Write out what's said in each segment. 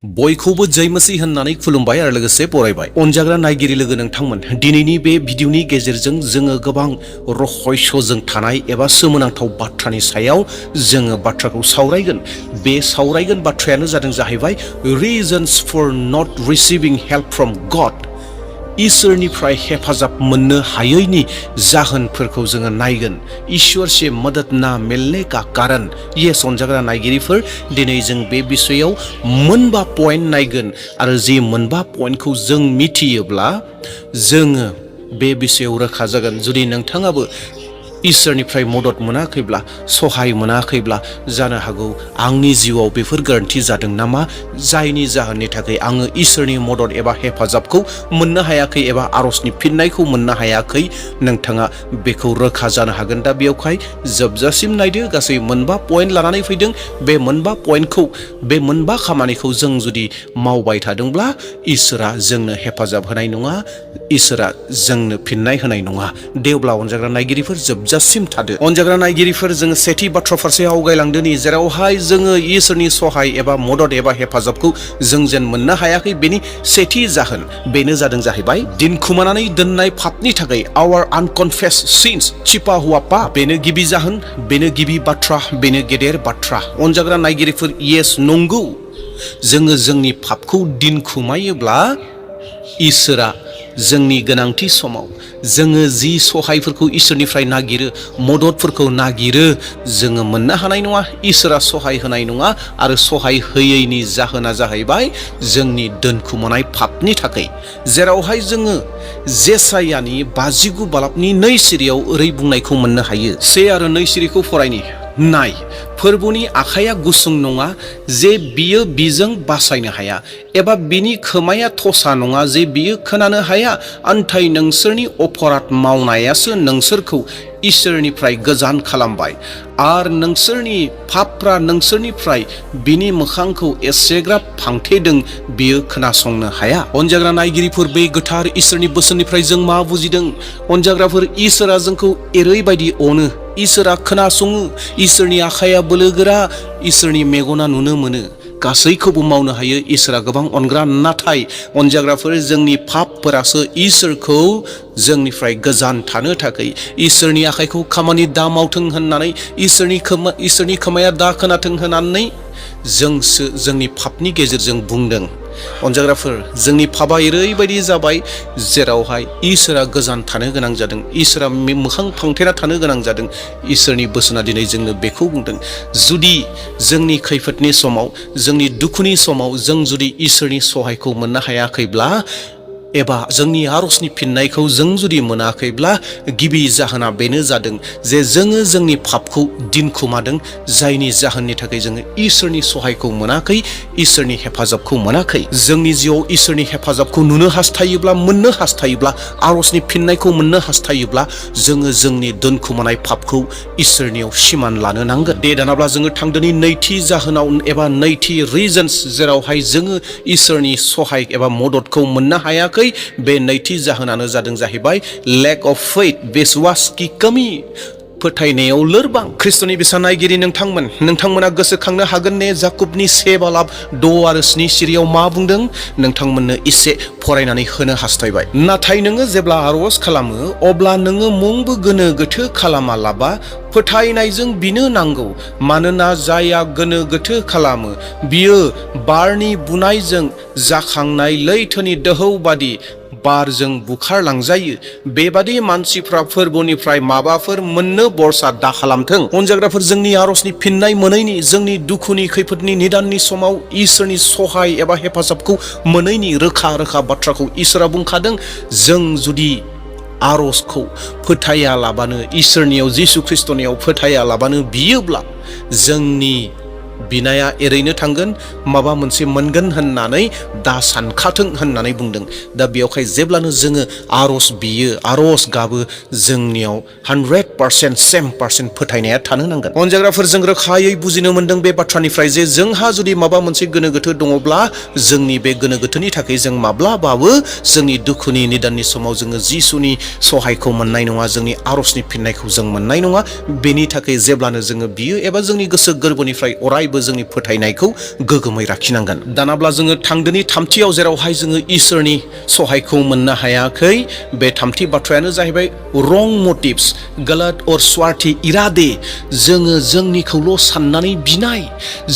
बयखौबो जय मसीह होननानै खुलुमबाय आरो लोगोसे बरायबाय। अनजाग्रा नायगिरि लोगो नोंथांमोन, दिनैनि बे भिडिअनि गेजेरजों जोङो गोबां रहस्यजों थानाय एबा सोमोनांथाव बाथ्रानि सायाव जोङो बाथ्राखौ सावरायगोन। बे सावरायगोन बाथ्रायानो जाहैबाय reasons for not receiving help from God। ईश्वरनिफ्राय हेफाजाब मोननो हायैनि जाहोनफोरखौ जोङो नायगोन। ईश्वर से मदद ना मिलने का कारण। ये अनजाग्रा नायगिरिफोर, दिनै जों बे बिषयाव मोनबा पइन्ट नायगोन आरो जे मोनबा पइन्टखौ जों मिथियोब्ला जोङो बे बिषयाव रोखा जागोन। जुदि नोंथाङाबो ईश्वरनिफ्राय मदद मोनाखैब्ला, सहाय मोनाखैब्ला, जानो हागौ आंनि जिउआव बेफोर गोरोन्थि जादों नामा, जायनि जाहोननि थाखाय आङो ईश्वरनि मदद एबा हेफाजाबखौ मोननो हायाखै एबा आरजनि फिननायखौ मोननो हायाखै, नोंथाङा बेखौ रोखा जानो हागोन। दा बेयावहाय जोबजासिम नायदो। गासै मोनबा पइन्ट लानानै फैदों। बे मोनबा पइन्टखौ, बे मोनबा खामानिखौ जों जुदि मावबाय थादोंब्ला ईश्वरा जोंनो हेफाजाब होनाय नङा, ईश्वरा जोंनो फिननाय होनाय नङा। दे अब्ला अनजाग्रा नायगिरिफोर जोबजासिम थादो। अनजाग्रा नायगिरिफोर, जोङो सेथि बाथ्रा फारसे आवगायलांदोनि, जेरावहाय जोङो ईश्वरनि सहाय एबा मदद एबा हेफाजाबखौ जों जेन मोननो हायाखै, बेनि सेथि जाहोन बेनो जाहैबाय दिनखुमानानै दोननाय पापनि थाखाय, आवर अनकनफेस्ड सिन्स, छिपा हुआ पाप। बेनो गिबि जाहोन, बेनो गिबि बाथ्रा, बेनो गेदेर बाथ्रा। अनजाग्रा नायगिरिफोर, येस, नंगौ, जोङो जोंनि पापखौ दिनखुमायोब्ला ईश्वरा जोंनि गोनांथि समाव जोङो जि सहायफोरखौ ईश्वरनिफ्राय नागिरो, मददफोरखौ नागिरो, जोङो मोननो हानाय नङा। ईश्वरा सहाय होनाय नङा आरो सहाय होयैनि जाहोना जाहैबाय जोंनि दोनखुमानाय पापनि थाखाय। जेरावहाय जोङो जेसायानि 59 बालाबनि 2 सिरियाव ओरै बुंनायखौ मोननो हायो। 1 आरो 2 सिरिखौ फरायनि। नाय, फोरबुनि आखाइया गुसुं नङा जे बियो बिजों बासायनो हाया, एबा बिनि खोमाया थसा नङा जे बियो खोनानो हाया। अन्थाय नोंसोरनि अपराध मावनायासो नोंसोरखौ ईश्वरनिफ्राय गोजान खालामबाय, आरो नोंसोरनि पापफ्रा नोंसोरनिफ्राय बिनि मोखांखौ एसेग्राब फांथेदों, बियो खोनासंनो हाया। अनजाग्रा नायगिरिफोर, बे गोथार ईश्वरनि बोसोननिफ्राय जों मा बुजिदों? अनजाग्राफोर, ईश्वरा जोंखौ ओरैबायदि अनो, ईश्वरा खोनासङो, ईश्वरनि आखाइया बोलोगोरा, ईश्वरनि मेगना नुनो मोनो, गासैखौबो मावनो हायो। ईश्वरा गोबां अनग्रा, नाथाय अनजाग्राफोर, जोंनि पापफोरासो ईश्वरखौ जोंनिफ्राय गोजान थानो थाखाय, ईश्वरनि आखाइखौ खामानि दा मावथों होननानै, ईश्वरनि खोमाया दा खोनाथों होननानै जोंसो जोंनि पापनि गेजेरजों बुंदों। अनजाग्राफोर, जोंनि पापा ओरैबायदि जाबाय जेरावहाय ईश्वरा गोजान थानो गोनां जादों, ईश्वरा मोखां फांथेना थानो गोनां जादों। ईश्वरनि बोसोना दिनै जोंनो बेखौ बुंदों, जुदि जोंनि खैफोदनि समाव, जोंनि दुखुनि समाव जों जुदि ईश्वरनि सहायखौ मोननो हायाखैब्ला, एबा जोंनि आरजनि फिननायखौ जों जुदि मोनाखैब्ला, गिबि जाहोना बेनो जादों जे जोङो जोंनि पापखौ दिनखुमादों, जायनि जाहोननि थाखाय जोङो ईश्वरनि सहायखौ मोनाखै, ईश्वरनि हेफाजाबखौ मोनाखै। जोंनि जिउआव ईश्वरनि हेफाजाबखौ नुनो हास्थायोब्ला, मोननो हास्थायोब्ला, आरजनि फिननायखौ मोननो हास्थायोब्ला, जोङो जोंनि दोनखुमानाय पापखौ ईश्वरनियाव सिमान लानो नांगोन। दे दानाब्ला जोङो थांदोनि नैथि जाहोनाव एबा नैथि रिजन्स, जेरावहाय जोङो ईश्वरनि सहाय एबा मददखौ मोननो हायाखै। बे नैथि जाहोनानो जाहैबाय लेक अफ फेथ, विश्वास की कमी, फोथायनायाव लोरबां। ख्रिस्ट'नि बिसा नायगिरि नोंथांमोना गोसोखांनो हागोन ने, जाकुबनि 1 बालाब 6 आरो 7 सिरियाव मा बुंदों? नोंथांमोननो एसे फरायनानै होनो हास्थायबाय। नाथाय नोङो जेब्ला आरज खालामो, अब्ला नोङो मुंबो गोनो गोथो खालामालाबा फोथायनायजों बिनो नांगौ, मानोना जायहा गोनो गोथो खालामो बियो बारनि बुनायजों जाखांनाय लैथोनि दोहौ बादि बारजों बुखारलांजायो। बेबादि मानसिफ्रा फोरबोनिफ्राय माबाफोर मोननो बरसा दा खालामथों। अनजाग्राफोर, जोंनि आरजनि फिननाय मोनैनि, जोंनि दुखुनि खैफोदनि निदाननि समाव ईश्वरनि सहाय एबा हेफाजाबखौ मोनैनि रोखा बाथ्राखौ ईश्वरा बुंखादों। जों जुदि आरजखौ फोथायालाबानो, ईश्वरनियाव जिसु ख्रिस्टनियाव फोथायालाबानो बियोब्ला, जोंनि बिनाया एरैनो थांगोन, माबा मोनसे मोनगोन होननानै दा सानखाथों होननानै बुंदों। दा बेयावहाय जेब्लानो जोङो आरज बियो, आरज गाबो, जोंनियाव 100% 100% फोथायनाया थानो नांगोन। अनजाग्राफोर, जों रोखायै बुजिनो मोनदों बे बाथ्रानिफ्राय जे जोंहा जुदि माबा मोनसे गोनो गोथो दङब्ला, जोंनि बे गोनो गोथोनि थाखाय जों माब्लाबाबो जोंनि दुखुनि निदाननि समाव जोङो जिसुनि सहायखौ मोननाय नङा, जोंनि आरजनि फिननायखौ जों मोननाय नङा। बेनि थाखाय जेब्लानो जोङो बियो एबा जोंनि गोसो गोरबोनिफ्राय अरायबो जोंनि फोथायनायखौ गोगोमै लाखिनांगोन। दानाब्ला जोङो थांदोनि थामथियाव जेरावहाय जोङो इसोरनि सहायखौ मोननो हायाखै, बे थामथि बाथ्रायानो जाहैबाय रं मटिभ्स, गलत और स्वार्थी इरादे। जोङो जोंनिखौल' साननानै बिनाय,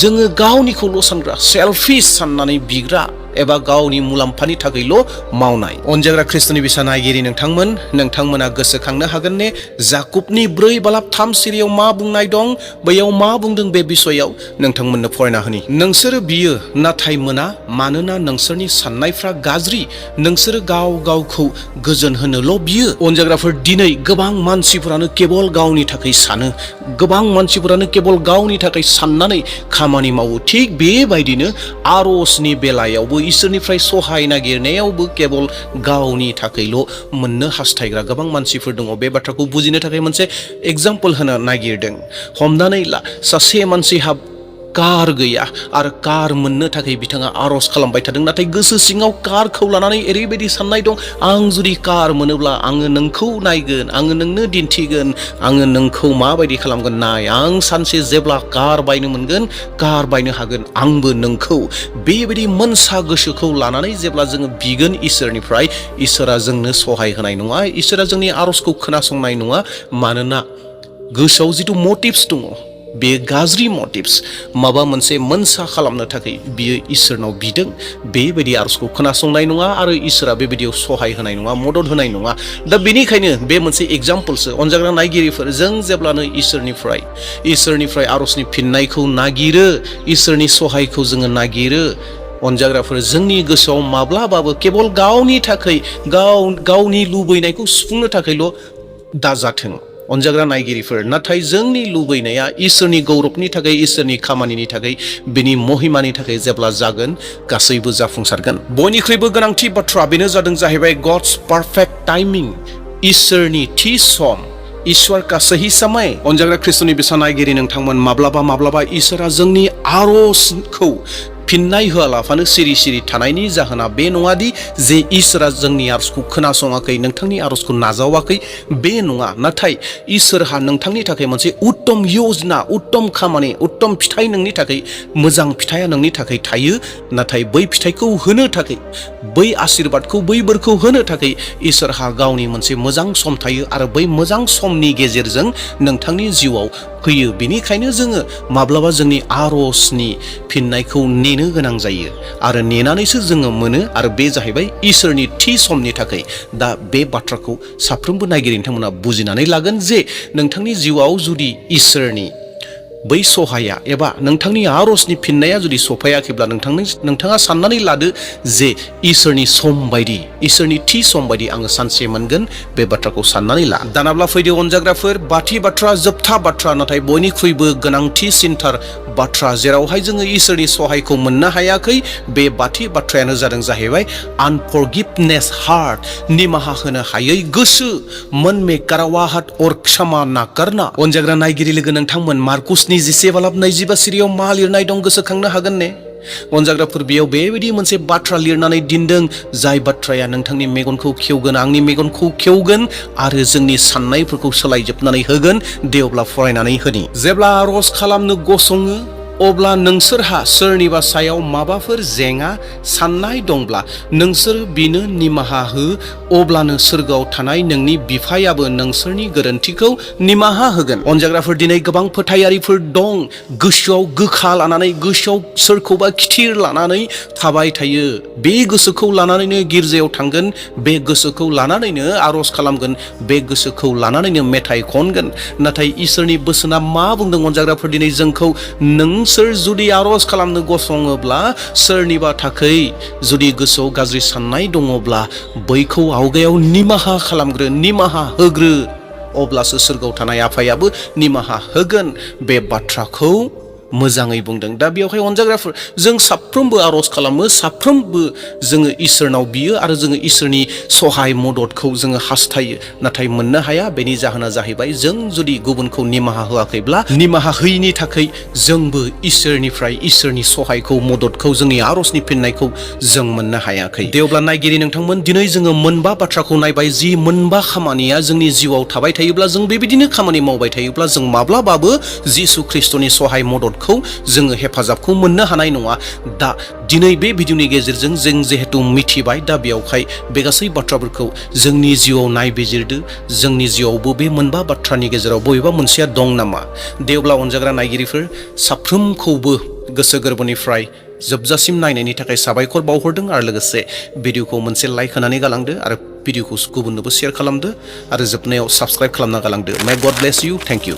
जोङो गावनिखौल' सानग्रा, सेल्फिश साननानै बिग्रा एबा गावनि मुलाम्फानि थाखायल' मावनाय। अनजाग्रा ख्रिस्ट'नि बिसा नायगिरि नोंथांमोना गोसोखांनो हागोन ने जाकुबनि 4:3 सिरियाव मा बुंनाय दं? बैयाव मा बुंदों बे बिसयाव नोंथांमोननो फरायना होनि। नोंसोरो बियो नाथाय मोना, मानोना नोंसोरनि साननायफ्रा गाज्रि, नोंसोरो गावखौ गोजोन होनोल' बियो। अनजाग्राफोर, दिनै गोबां मानसिफोरानो केबल गावनि थाखाय सानो, गोबां मानसिफोरानो केबल गावनि थाखाय साननानै खामानि मावो। थिग बेबायदिनो आरजनि बेलायावबो, इसोरनिफ्राय सहाय नागिरनायावबो केबल गावनि थाखायल' मोननो हास्थायग्रा गोबां मानसिफोर दङ। बे बाथ्राखौ बुजिनो थाखाय मोनसे एग्जाम्पल होनो नागिरदों। हमनानै ला, सासे मानसिहा कार गैया आरो कार मोननो थाखाय बिथाङा आरज खालामबाय थादों, नाथाय गोसो सिङाव कारखौ लानानै ओरैबायदि साननाय दं, आं जुदि कार मोनोब्ला आङो नोंखौ नायगोन, आङो नोंनो दिन्थिगोन, आङो नोंखौ माबायदि खालामगोन नाय, आं सानसे जेब्ला कार बायनो मोनगोन, कार बायनो हागोन आंबो नोंखौ। बेबायदि मोनसा गोसोखौ लानानै जेब्ला जोङो बिगोन इसोरनिफ्राय, इसोरा जोंनो सहाय होनाय नङा, इसोरा जोंनि आरजखौ खोनासंनाय नङा। मानोना गोसोआव जिथु मटिभ्स दङ, बे गाज्रि मटिभ्स, माबा मोनसे मोनसा खालामनो थाखाय बियो इसोरनाव बिदों, बेबायदि आरजखौ खोनासंनाय नङा आरो इसोरा बेबायदियाव सहाय होनाय नङा, मदद होनाय नङा। दा बेनिखायनो बे मोनसे एग्जाम्पलसो। अनजाग्रा नायगिरिफोर, जों जेब्लानो इसोरनिफ्राय आरजनि फिननायखौ नागिरो, इसोरनि सहायखौ जोङो नागिरो, अनजाग्राफोर, जोंनि गोसोआव माब्लाबाबो केबल गावनि थाखाय, गावनि लुबैनायखौ सुफुंनो थाखायल' दाजाथों अनजाग्रा नायगिरिफोर, नाथाय जोंनि लुबैनाया इसोरनि गौरबनि थाखाय, इसोरनि खामानिनि थाखाय, बिनि महिमानि थाखाय जेब्ला जागोन, गासैबो जाफुंसारगोन। बयनिख्रुइबो गोनांथि बाथ्रा बेनो जाहैबाय गड्स पारफेक्ट टाइमिं, इसोरनि थि सम, ईश्वर का सही समय। अनजाग्रा ख्रिस्ट'नि बिसा नायगिरि नोंथांमोन, माब्लाबा इसोरा जोंनि आरजखौ फिननाय होआलाफानो सिरि सिरि थानायनि जाहोना बे नङादि जे इसोरा जोंनि आरजखौ खोनासङाखै, नोंथांनि आरजखौ नाजावाखै, बे नङा। नाथाय इसोरहा नोंथांनि थाखाय मोनसे उत्तम योजना, उत्तम खामानि, उत्तम फिथाइ नोंनि थाखाय, मोजां फिथाइया नोंनि थाखाय थायो। नाथाय बै फिथाइखौ होनो थाखाय, बै आशीर्बादखौ, बै बोरखौ होनो थाखाय इसोरहा गावनि मोनसे मोजां सम थायो आरो बै मोजां समनि गेजेरजों नोंथांनि जिउआव फैयो। बेनिखायनो जोङो माब्लाबा जोंनि आरजनि फिननायखौ नेनो गोनां जायो आरो नेनानैसो जोङो मोनो, आरो बे जाहैबाय इसोरनि थि समनि थाखाय। दा बे बाथ्राखौ साफ्रोमबो नायगिरि नोंथांमोना बुजिनानै लागोन जे नोंथांनि जिउआव जुदि इसोरनि बै सहाया एबा नोंथांनि आरजनि फिननाया जुदि सफैयाखैब्ला, नोंथाङा साननानै लादो जे इसोरनि सम बायदि, इसोरनि थि सम बायदि आङो सानसे मोनगोन, बे बाथ्राखौ साननानै ला। दानाब्ला फैदो अनजाग्राफोर, बाथि बाथ्रा, जोबथा बाथ्रा, नाथाय बयनिख्रुइबो गोनांथिसिनथार बाथ्रा, जेरावहाय जोङो इसोरनि सहायखौ मोननो हायाखै, बे बाथि बाथ्रायानो जाहैबाय अनफरगिवनेस हार्ट, निमाहा होनो हायै गोसो, मन में करावाहट और क्षमा ना करना। अनजाग्रा नायगिरि लोगो नोंथांमोन, मार्कुसनि 22:25 सिरियाव मा लिरनाय दं गोसोखांनो हागोन ने? अनजाग्राफोर, बेयाव बेबायदि मोनसे बाथ्रा लिरनानै दोनदों, जाय बाथ्राया नोंथांनि मेगनखौ खेवगोन, आंनि मेगनखौ खेवगोन आरो जोंनि साननायफोरखौ सोलायजोबनानै होगोन। दे अब्ला फरायनानै होनि। जेब्ला आरज खालामनो गसङो, अब्ला नोंसोरहा सोरनिबा सायाव माबाफोर जेंना साननाय दंब्ला नोंसोर बिनो निमाहा हो, अब्लानो सोरगोआव थानाय नोंनि बिफायाबो नोंसोरनि गोरोन्थिखौ निमाहा होगोन। अनजाग्राफोर, दिनै गोबां फोथायारिफोर दं, गोसोआव गोखा लानानै, गोसोआव सोरखौबा खिथिर लानानै थाबाय थायो। बे गोसोखौ लानानैनो गिर्जायाव थांगोन, बे गोसोखौ लानानैनो आरज खालामगोन, बे गोसोखौ लानानैनो मेथाइ खनगोन। नाथाय इसोरनि बोसोना मा बुंदों अनजाग्राफोर दिनै जोंखौ? नोंसोर जुदि आरज खालामनो गसङोब्ला, सोरनिबा थाखै जुदि गोसोआव गाज्रि साननाय दङब्ला, बैखौ आवगायाव निमाहा खालामग्रो, निमाहा होग्रो, अब्लासो सोरगोआव थानाय आफायाबो निमाहा होगोन। बे बाथ्राखौ मोजाङै बुंदों। दा बेवहाय अनजाग्राफोर, जों साफ्रोमबो आरज खालामो, साफ्रोमबो जोङो इसोरनाव बियो आरो जोङो इसोरनि सहाय मददखौ जोङो हास्थायो, नाथाय मोननो हाया। बेनि जाहोना जाहैबाय जों जुदि गुबुनखौ निमाहा होआखैब्ला, निमाहा होयिनि थाखाय जोंबो इसोरनिफ्राय इसोरनि सहायखौ, मददखौ, जोंनि आरजनि फिननायखौ जों मोननो हायाखै। दे अब्ला नायगिरि नोंथांमोन, दिनै जोङो मोनबा बाथ्राखौ नायबाय, जि मोनबा खामानिया जोंनि जिउआव थाबाय थायोब्ला, जों बेबायदिनो खामानि मावबाय थायोब्ला, जों माब्लाबाबो जिसु ख्रिस्ट'नि सहाय मददखौ गियानखौ जोङो हेफाजाबखौ मोननो हानाय नङा। दा दिनै बे भिडिअनि गेजेरजों जों जिहेतु मिथिबाय, दा बेयावहाय बे गासै बाथ्राफोरखौ जोंनि जिउआव नायबिजिरदो। जोंनि जिउआवबो बे मोनबा बाथ्रानि गेजेराव बबेबा मोनसेया दं नामा? दे अब्ला अनजाग्रा नायगिरिफोर साफ्रोमखौबो गोसो गोरबोनिफ्राय जोबजासिम नायनायनि थाखाय साबायखर बावहरदों आरो लोगोसे भिडिअखौ मोनसे लाइक होनानै गालांदो आरो भिडिअखौ गुबुननोबो शेयार खालामदो आरो जोबनायाव साबस्क्राइब खालामना गालांदो। मे गड ब्लेस इउ। Thank you.